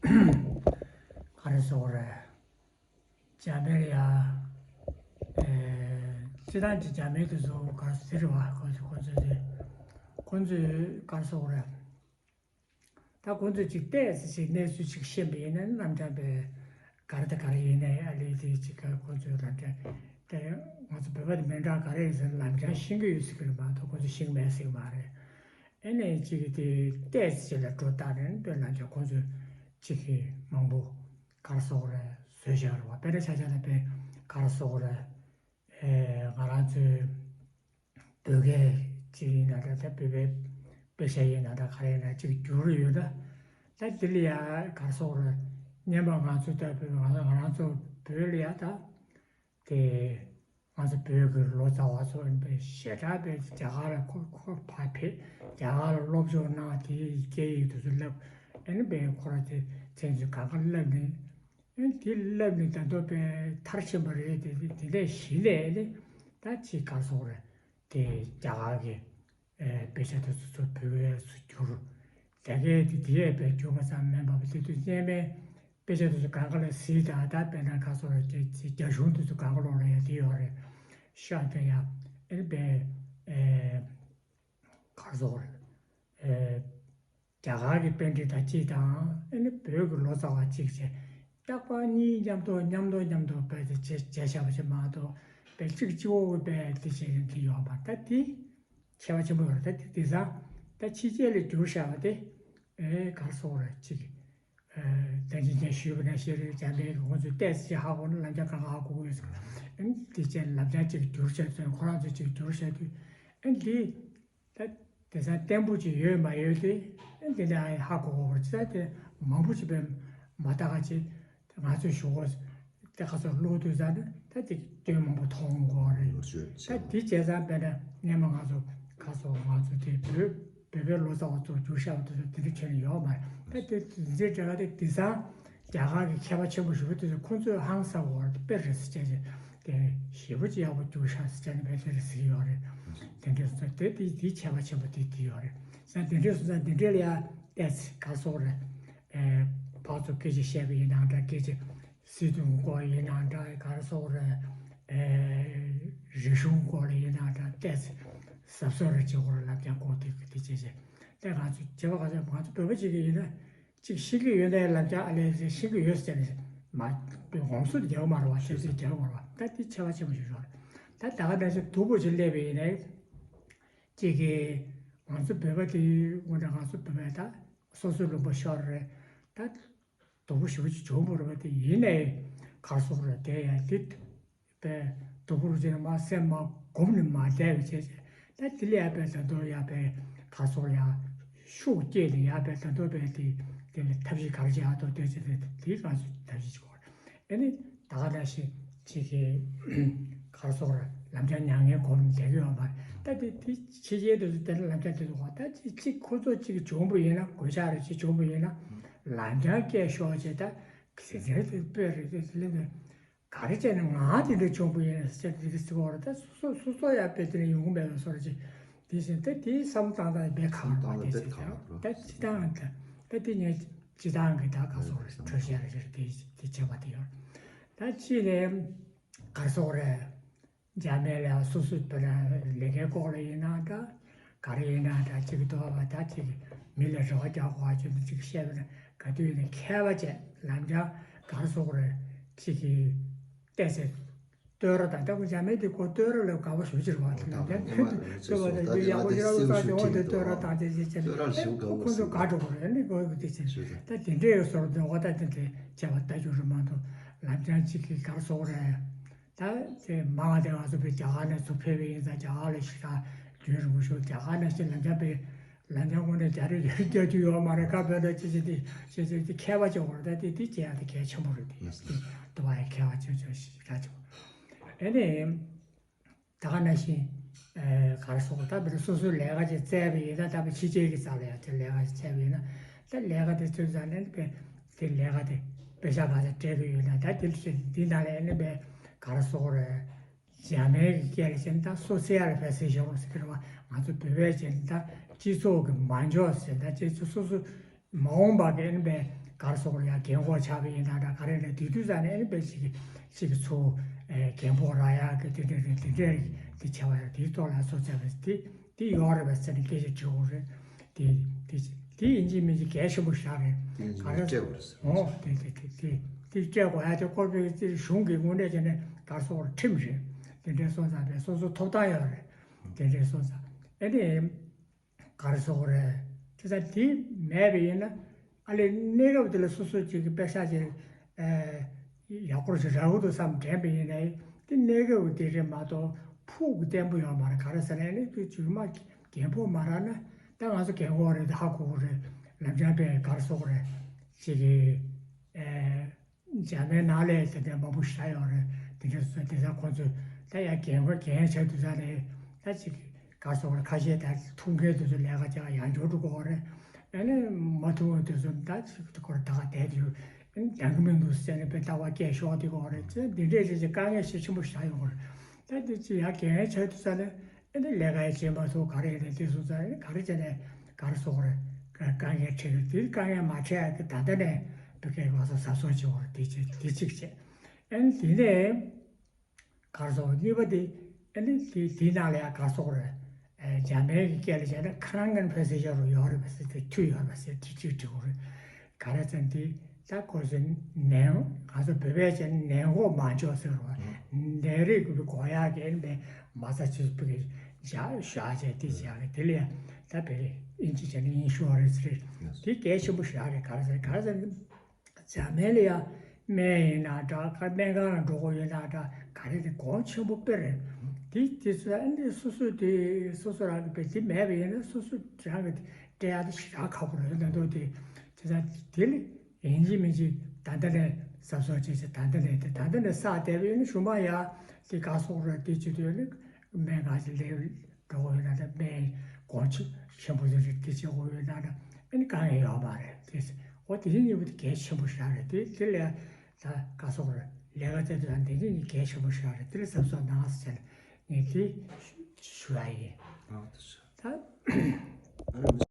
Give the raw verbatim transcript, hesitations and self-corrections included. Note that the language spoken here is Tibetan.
ག་རེ་ཟེར་དགོས་རེད། འཇར་མན་ལ་ཡ། ཨེ། སྤྱིར་བཏང་གི་འཇར་མན་དེ་ཚོ་ག་རེ་ཟེར་བ། ཁོ་ཚོ་ཁོ་ཚོ་དེ། ཁོ་ཚོས་ག་རེ་ཟེར་དགོས་རེད། ད་ཁོ་ཚོས་ཅིག་ཏོག་ཙམ་ཅིག་གནས་ཚུལ་ཅིག་ཤེས་པ་ཡིན་ན། རྣམ་གྲངས་པའི་ག་རེ་དང་ག་རེ་ཡིན་ནའི་ཨ་ལས་དེ་ཅིག་ཁོ་ཚོས་རྣམ་གྲངས་དེ། ང་ཚོ་བོད་པ་དེ་མི་འདྲ་ག་རེ་ཡིན་ཟེར་ན། རྣམ་གྲངས་ཤེས་ཀྱི་ཡོད་ཟེར་གྱི་རེད་མ་གཏོགས་ཁོ་ཚོས་ཤེས་ཀྱི་མེད་ཟེར་གྱི་མ་རེད། ཨེ་ནས་ཅིག་དེ་ཏོག་ཙམ་ཅིག་ལ་སྒྲོ་བཏགས་ནས་དཔེར་ན་ཁོང་ཚོས་ཅིག་གི་མང་པོ་ག་རེ་ཟེར་དགོས་རེད། བཟོས་བཞག་རེད་བ། དཔེར་ན་ཆ་བཞག་ན་དཔེ་ག་རེ་ཟེར་དགོས་རེད། ཨེ། ང་རང་ཚོའི་བོད་སྐད་ཅིག་ཡིན་ན་འདྲ། ད་བོད་པའི་དཔེ་ཆ་ཡིན་ན་འདྲ། ག་རེ་ཡིན་ན་ཅིག་བསྒྱུར་ཡོད་ན། ད་དེ་ལ་ཡ་ག་རེ་ཟེར་དགོས་རེད། སྔོན་མ་ང་ཚོ་ལྟ་བུ་ང་ང་རང་ཚོ་བོད་ལ་ཡ་ད། དེ་ང་ཚོ་བོད་ཀྱི་ལོ་ཙཱ་བ་ཚོ་ཨེ་ནི་དཔེ་ཞེ་དྲག་དཔེ་རྒྱ་གར་ལ་ཁོ་ཁོ་ཕར་ཕེབས། རྒྱ་གར་ལ་སློབ་སྦྱོང་གནང་། དེའི་སྐད་ཡིག་དེ་ཚོ་བསླབས། ཨེ་ནི་དཔེ་ཁོ་རང་ཚོས་མཚན་ཚུལ་གང་ག་བསླབས་ནས། ཨེ་ནི་དེ་བསླབས་ནས་ད་དུང་དཔེ་མཐར་ཕྱིན་པ་རེད། དེ་དེ་དེ་འདྲས་གཞི་ལས་ཨེ་ནི་ད་ཅིག་ག་རེ་ཟེར་དགོས་རེད། དེ་རྒྱ་གར་གྱི་ཨེ་དཔེ་ཆ་དེ་ཚོ་ཚུར་བོད་སྐད་ཚུར་བསྒྱུར། རྒྱ་སྐད་དེ་དེ་ཡས་དཔེ་བསྒྱུར་བ་ཙམ་མིན་པ། དེ་དུས་སྔོན་མའི་དཔེ་ཆ་དེ་ཚོ་སྒང་ག་ལ་གཟིགས་དང་། ད་དཔེར་ན་ཁ་སོ་ར་རྒྱ་རྒྱ་གཞུང་དེ་ཚོ་སྒང་ག་ལོགས་ལ་ཡ་དེ་ཡོད་རེད། ཤག་དེ་ཡ་ཨེ་དཔེ་ཨེ་ག་རེ་ཟེར་དགོས་རེད། ཨེ་རྒྱ་གར་གྱི་པཎྜི་ཏ་གཅིག་དང་ཨེ་ནི་བོད་ཀྱི་ལོ་ཙཱ་བ་གཅིག་བྱས། རྟག་པར་གཉིས་མཉམ་དུ་མཉམ་དུ་མཉམ་དུ་དཔེ་དེ་བྱས་བྱས་བཞག་པ་ཞིག་མ་གཏོགས། དཔེ་གཅིག་གཅིག་པོ་དཔེ་དེ་བྱས་ནས་དེ་ཡོད་པ། ད་དེ་ཁྱད་པར་ཆེན་པོ་ཡོད་རེད། ད་དེ་དེང་སང་ད་ཕྱི་རྒྱལ་ལ་བསྒྱུར་བཞག་པ་དེ། ཨེ་ག་རེ་ཟེར་དགོས་རེད། གཅིག་ཨེ་ད་ཅི་ཅི་ཞུས་པ་ནང་བཞིན་རེད། འཇར་མན་གྱི་ཁོང་ཚོས་ཏོག་ཙམ་ཅིག་ཧ་གོ་ན་ལམ་རྒྱག་གང་ཧ་གོ་གི་ཡོད་ཟེར། ཨེ་དེ་བྱས་ལམ་རྒྱག་ཅིག་བསྒྱུར་བྱས་ཚོད། ཁོ་རང་ཚོས་ཅིག་བསྒྱུར་བྱས་དུས་ཨེ་འདི། ད་དེང་སང་བརྟན་པོ་ཅིག་ཡོད་མ་ཡོད་དེ། ཨེ་འདི་འདྲ་ཧ་གོ་གོ་བར་ཅི་ད་དེ་མང་པོ་ཅིག་དཔེ་མ་ལྟ་ཁ་ཅིག་ང་ཚོས་ཞུ་གོ་དེ་ཁ་སོ་ཀློག་དུས་ཙང་ནི་ད་དེ་སྐྱོན་མང་པོ་མཐོང་གོ་རེད། ད་དེ་བྱས་ཙང་དཔེར་ན་སྔན་མ་ང་ཚོ་ཁ་སོ་ང་ཚོ་དེ་བོད་བོད་པའི་ལོ་ཙཱ་བ་ཚོ་བསྒྱུར་བཞག་པ་དེ་ཚོ་དེ་འདྲ་ཁྱོན་ནས་ཡོད་མ་རེད། ད་དེ་འཛིན་གྲྭ་དེ་དེང་སང་རྒྱ་གར་གྱི་མཁས་པ་ཆེན་པོ་ཞུ་བ་དེ་ཚོ་ཁོང་ཚོས་ཧང་སང་བོར་དཔེ་རེད་ཟེར་བྱས་ཏེ་ཞེ་པོ་ཅིག་ཡག་པོ་བསྒྱུར་ཤག་ཟེར་བྱས་ནས་དཔེ་དེ་རེད་ཟེར་གྱི་ཡོད་རེད། དེ་འདྲས་སོང་ཙང་དེ་དེ་དེའི་ཁྱད་པར་ཆེན་པོ་དེ་དེ་ཡོད་རེད། ས་དེ་འདྲས་སོང་ཙང་དེ་འདྲས་ལ་ཡ་ཏོག་ཙམ་ག་རེ་ཟེར་དགོས་རེད། ཨེ་ཕར་ཚུར་སྐད་ཆ་བཤད་པ་ཡིན་ནའང་འདྲ། སྐད་ཆ་སྲིད་དོན་སྐོར་ཡིན་ནའང་འདྲ། ག་རེ་ཟེར་དགོས་རེད། ཨེ་རིག་གཞུང་སྐོར་ལ་ཡིན་ནའང་འདྲ། ཏོག་ཙམ་གཟབ་གཟབ་རེ་བྱེད་དགོས་རེད། ལབ་ཀྱང་གོ་དེ་དེ་བྱས་བྱས་ཏེ་ང་ཚོ་བྱེད་པ་ག་ཚོད་ང་ཚོ་བོད་པ་ཅིག་གི་ཡིན་ན། ཅིག་ཤེས་ཀྱི་ཡོད་ནའི་ལབ་ཀྱང་ཨ་ལས་ཤེས་ཀྱི་ཡོད་ཟེར་ནས་མ་དཔེ་ཧོན་སུ་རྒྱག་མ་རེད་བ། ཤེས་ཚད་རྒྱག་མ་རེད་བ། ད་དེ་ཁྱད་པར་ཆེན་པོ་ཞིག་ཡོད་རེད། ད་ད་ག་ནང་བཞིན་སྡུག་པོ་ཞིག་སླེབས་པ་ཡིན་ནའི་ཅིག་གིས་ང་ཚོ་བོད་པ་དེ་དངོས་གནས་ང་ཚོ་བོད་པ་ད་སོ་སོའི་ལུང་པ་ཤོར་རེད། ད་སྡུག་པོ་ཞེ་པོ་ཅིག་བྱུང་བ་རེད་བ། དེ་ཡིན་ནའི་ག་རེ་ཟེར་དགོས་རེད། དེ་ཡང་དེ། པའི་དུམ་བུར་བྱས་ནས་མར་སེམས་མར་སྒོམ་ནས་མར་བསྡད་པའི་བྱས་བྱས། ད་དེ་ལ་ཡ་པའི་ད་དུང་ཡ་པའི་ག་སོགས་ཡ་ཤུགས་སྐྱེད་ནས་ཡ་པའི་ད་དུང་པའི་དེ་དེ་ལ་ཐབས་ཤེས་ག་རེ་བྱེད་ཨ་ཐོག་བལྟས་བྱས་ཏེ་དེའི་སྒང་སུ་ཐབས་ཤེས་བྱེད་དགོས་རེད། ཨེ་ནི་ད་ག་ནང་བཞིན་ཅིག་གི་ག་རེ་ཟེར་དགོས་རེད། ལམ་སང་མྱ་ངན་གོམས་ནས་བསྡད་ཀྱི་ཡོད་མ་རེད། ད་དེ་དེ་ཕྱི་རྒྱལ་དུ་དེ་ལ་ལམ་སང་དེ་ཚོ་གོ་ད་ཅིག་ཅིག་ཁོ་ཚོ་ཅིག་བྱུང་བ་ཡིན་ན་གོད་ཆག་རེ་ཅིག་བྱུང་བ་ཡིན་ན་ལམ་སང་སྐད་ཤོར་བྱས་ད་གཟི་རྩལ་དེ་དཔེ་རེད་དེ་ལས་ནས། ག་རེ་བྱས་ནས་ང་དེ་འདྲ་བྱུང་བ་ཡིན་ཟེར་དེ་རེད་ཟེར་བ་རེད། ད་སོ་སོ་སོ་སོ་ཡང་དཔེ་དེ་ནས་ཡོང་གི་མེད་པའི་བཟོ་འདྲ་ཅིག་དེ་བཞིན་ད་དེའི་བསམ་བློ་བཏང་སྟངས་དཔེ་ཁག་པོ་རེད་དེ་བྱས་ད་ཅི་ཐང་ད་ད་དེ་ངས་སྤྱི་བཏང་གི་ད་ག་སོགས་རེད། འཕྲོད་བཤད་རེད་དེ་དེ་བྱས་པ་དེ་ཡོད། ད་ཅི་ནས་ག་རེ་ཟེར་དགོས་རེད། འཇར་མན་ལ་སོ་སོའི་བོད་ལ་ལས་ཀའི་སྐོར་ལ་ཡིན་ན་འདྲ། ག་རེ་ཡིན་ན་འདྲ། གཅིག་གི་ཐོག་ལ་ད་གཅིག་གི་མི་ལ་རེ་བ་རྒྱག་དགོས་པ་ཅིག་འདུག་གཅིག་བཤད་པ་ན་ག་དུས་ཡིན་ན་མཁས་པ་བྱས་ལམ་སང་ག་རེ་ཟེར་དགོས་རེད། གཅིག་གི་བལྟས་ཚེ་བསྟོད་ར་དང་ལྟ་བུ་འཇར་མན་དེ་ཁོ་བསྟོད་ར་ལ་དགའ་པོ་ཞེ་པོ་ཅིག་རེད་བ། ལམ་སང་བསྟོད་པ་དང་ཡག་པོ་ཅིག་ར་བསྟོད་དེ་འོ་དེ་བསྟོད་ར་དང་དེ་ཅིག་བྱས་ནས་ཁོ་ཚོ་དགའ་འགྲོ་གི་རེད། ཨ་ནི་ཁོ་གི་དེ་ཅིག་ད་དེ་འདྲའི་བཟོ་འདྲ་བ་ད་དེ་འདྲའི་བྱས་པ་ལྟ་རྒྱུ་རེད་མ་གཏོགས་ལམ་སང་གཅིག་གི་ག་རེ་ཟེར་དགོས་རེད། ད་དེ་མང་བ་དེ་ང་ཚོ་བོད་རྒྱ་གར་ནས་ཚུར་ཕེབས་པ་ཡིན་ཙང་རྒྱ་གར་ལ་ཞེ་དྲག་རྒྱུན་རིང་པོ་བཞུགས། རྒྱ་གར་ནང་བཞིན་ལམ་སང་པའི་ལམ་སང་དངོས་གནས་རྒྱ་རིགས་རྒྱག་རྒྱུ་ཡོད་མ་རེད། ཁ་བོད་ལ་ཅི་ཅི་དེ་ཅི་ཅི་དེ་མཁས་པ་ཅིག་ཡོད་རེད། ད་དེ་དེ་བྱས་ཡག་དེ་གལ་ཆེན་པོ་རེད། དེ་དེ་དུ་བ་ཡང་མཁས་པ་ཅིག་ཅིག་ཞེ་དྲག་ཅིག་ཨེ་ནི་ད་ག་ནང་བཞིན་ཨེ་ག་རེ་ཟེར་དགོས། ད་བོད་སོ་སོའི་ལས་ཀ་ཅིག་བཙལ་བ་ཡིན་ན། ད་བོད་ཕྱི་རྒྱལ་གྱི་རྩ་ལ་ཡང་དེ་ལས་ཀ་ཅིག་བཙལ་བ་ཡིན་ན། ད་ལས་ཀ་དེ་བཙལ་ཙང་ནས་པའི་དེ་ལས་ཀ་དེ་དཔེ་ཆ་ག་ཚོད་སྤྲད་ཀྱི་ཡོད་ན། ད་དེ་ལ་དེ་ནང་ལ་ཨེ་ནི་པའི་ག་རེ་ཟེར་དགོས་རེད། འཇར་མན་གྱི་སྐད་ལ་བྱས་ན་ད་སོ་སི་ཡལ་བེ་སི་ཤན་ཟེར་གྱི་རེད་བ། ང་ཚོ་བོད་པས་བྱས་ན་ད་སྤྱི་ཚོགས་ཀྱི་མ་འཇོག་ཟེར། ད་སྤྱི་ཚོགས་སོ་སོ་མ་འོངས་པ་གི་ཨེ་ནི་པའི་ ག་རེ་ཟེར་དགོས་རེད། ཡ་རྒན་གོག་ཆགས་པ་ཡིན་ན་འདྲ། ག་རེ་ལ་དེ་དུས་ཙང་ནས་ཨ་ནི་དཔེ་ཅིག་ཅིག་གི་ཚུར་ཨེ་རྒན་ཕོག་རག་ཡག་གི་དེ་འདྲ་རེད། དེ་འདྲ་རེད། དེ་བྱ་བ་ཡོད། དེའི་ཐོག་ལ་གསོ་ཚད་པ་དེ་དེ་ཡོད་རེད་པ་ཟེར་ནས་སྐད་ཆ་དྲི་དགོས་རེད། དེ་དེ་དེ་ཡིན་གཅིག་མིན་གཅིག་གལ་ཆེན་པོ་ཞིག་རེད། དེ་ཡིན་གཅིག་ག་རེ་མིན་གཅིག་སྤྲད་དགོས་རེད་ཟེར། ཨོ་དེ་དེ་དེ་དེ་དེ་སྤྲད་དགོས་ཡ་དེ་སྐོར་པའི་དེ་གཞུང་གི་ངོས་ནས་བྱས་ནས་ག་རེ་ཟེར་དགོས་རེད། ཁྲིམས་རེད། དེ་འདྲའི་སོང་ཙང་དེ་སོ་སོ་ཐོབ་ཐང་ཡོད་རེད། དེ་འདྲའི་སོང་ཙང་ཨ་ནི། ག་རེ་ཟེར་དགོས་རེད། དེ་ཙང་དེ་མེད་པ་ཡིན་ན་ཨ་ལས་གནས་སྐབས་དེ་ལ་སོ་སོ་ཅིག་གི་དཔེ་ཆ་ཅིག་ཨེ་ཡག་པོ་ཞིག་རག་གི་འདུག་བསམ་དྲན་པ་ཡིན་ན་དེ་གནས་སྐབས་དེ་རེད་མ་གཏོགས་ཕུགས་ཀྱི་བརྟན་པོ་ཡོད་མ་རེད། ག་རེ་ཟེར་ན་ཨ་ནི་དེ་རྗེས་མ་རྒན་ཕོག་མ་རག་ན་ད་ང་ཚོ་རྒན་གོག་རེད། དེ་ཧ་གོ་གི་རེད། ལམ་སང་དཔེ་ག་རེ་ཟེར་དགོས་རེད། ཅིག་གི་ཨེ། འཇར་མན་ནང་ལ་དེ་འདྲ་མང་པོ་ཞིག་ཡོད་རེད། དེ་འདྲ་སོང་དེ་ཚོ་ཁོང་ཚོས་ད་ཡ་རྒན་གོག་རྒན་ཆགས་དུས་ཙང་ནས་ད་ཅིག་ག་རེ་ཟེར་དགོས་རེད། ཁ་ཤས་ད་ཐུག་མཁན་དེ་ཚོ་ལས་ཀ་བྱེད་ཡག་འཇོག་འགྲོ་གི་ཡོད་རེད། ཨ་ནི་མ་ཐུག་མཁན་དེ་ཚོ་ད་ཅིག་ཁོ་རང་ད་ག་བསྡད་དུས་ཨ་ནི་འདང་གི་མི་འདུག་ཟེར་ནས་དཔེ་ལྟ་བ་སྐད་ཤོར་བསྡད་ཀྱི་ཡོད་རེད། ཅེས་འདི་འདྲས་ཅིག་ཅིག་དཀའ་ངལ་ཞེ་ཆེན་པོ་ཞིག་ཡོང་གི་རེད། ད་དེ་ཅིག་ཡ་རྒན་ཆགས་དུས་ཙང་ནས། ཨ་ནི་ལས་ཀ་ཡང་བྱེད་མ་ཐུབ། ག་རེ་ཡིན་ནའི་དེ་སོང་ཙང་ཨ་ནི་ག་རེ་བྱས་ནས་ག་རེ་ཟེར་དགོས་རེད། དཀའ་དཀའ་ངལ་འཕྲད་ཀྱི་དེ་དཀའ་ངལ་མ་འཕྲད་ཡག་གི་ད་ལྟ་ནས་བོད་སྐད་ང་ཚོ་གཟབ་གཟབ་བྱེད་དགོས་རེད། དེ་གཅིག་དེ་གཅིག་བྱས། ཨ་ནི་དེ་ནས་ག་རེ་ཟེར་དགོས་རེད། གཉིས་པ་དེ་ཨ་ནི་དེ་དེའི་ནང་ལ་ཡང་ག་རེ་ཟེར་དགོས་རེད། ཨ་འཇར་མན་གྱི་སྐད་ལ་བྱས་ན་Krankenversicherung ཡོད་རེད་པ་ཟེར། དེ་འཐུས་ཡོད་རེད་པ་ཟེར། དེ་གཅིག་འདྲི་དགོས་རེད། ག་རེ་ཟེར་ན་དེ་ད་ཁོ་ཚོས་ནད་ང་ཚོ་བོད་པས་བྱས་ན་ནད་འགོག་མ་འཇོག་ཟེར་བ། ནད་རིགས་ཀྱི་འགོག་ཡག་གི་ནས་མ་རྩ་ཆེ་སྤུ་གི་བཞག་བཞག་བྱས་དེ་བྱས་ནས་དེ་ལ་ཡང་ད་བོད་ཨིན་ཇི་བྱས་ན་insurance རེད། དེ་གལ་ཆེན་པོ་ཞིག་རེད། ག་རེ་ཟེར་ག་རེ་ཟེར་ན་འཇར་མན་ལ་ཡང་སྨན་ཡིན་ན་འདྲ། ག་སྨན་ཁང་ལ་འགྲོ་དགོས་ཡོད་ན་འདྲ། ག་རེ་དེ་གོང་ཆེན་པོ་དཔེ་རེད། དེ་དེ་ཚོ་ཨ་ནི་སོ་སོས་དེ་སོ་སོ་རང་གི་དཔེ་དེ་མེད་པ་ཡིན་ན་སོ་སོ་རང་གི་སྤྲད་ཡག་དེ་ཞེ་དྲག་ཁག་པོ་རེད། ད་དུང་དེ་དེ་ཚ་དེ་ལ་ཡིན་གཅིག་མིན་གཅིག་ད་ལྟ་ནས་གཟབ་གཟབ་བྱས་བྱས། ད་ལྟ་ནས་དེ་ད་ལྟ་ནས་བསགས་བསྡད་པ་ཡིན་ན་གཞུག་མ་ཡ་དེ་ག་རེ་ཟེར་དགོས་རེད། དེ་བྱེད་དུས་ནི་སྨན་ཁང་ཞིག་སླེབས་འགྲོ་དགོས་ཡོད་ན་ད་སྨན་གོང་ཆེ་ཆེན་པོ་ཞིག་རེད། དེ་བྱེད་དགོས་ཡོད་ན་ད་ཨ་ནི་དཀའ་ངལ་ཡོད་མ་རེད། དེ་འོ་དེ་གཉིས་པོ་དེ་གལ་ཆེན་པོ་ཞིག་རེད། དེ་དེ་ལས་ད་ག་རེ་ཟེར་དགོས་རེད། ལས་ཀ་བྱེད་དུས་ད་དེ་གཉིས་གལ་ཆེན་པོ་ཞིག་རེད། དེ་ལ་གཟབ་གཟབ་གནང་ཟེར་ནས་ངས་དེ་ཞུ་ཡ་ཡིན། ཨ་དེ་ཞུ། ད། ཨ་ནི་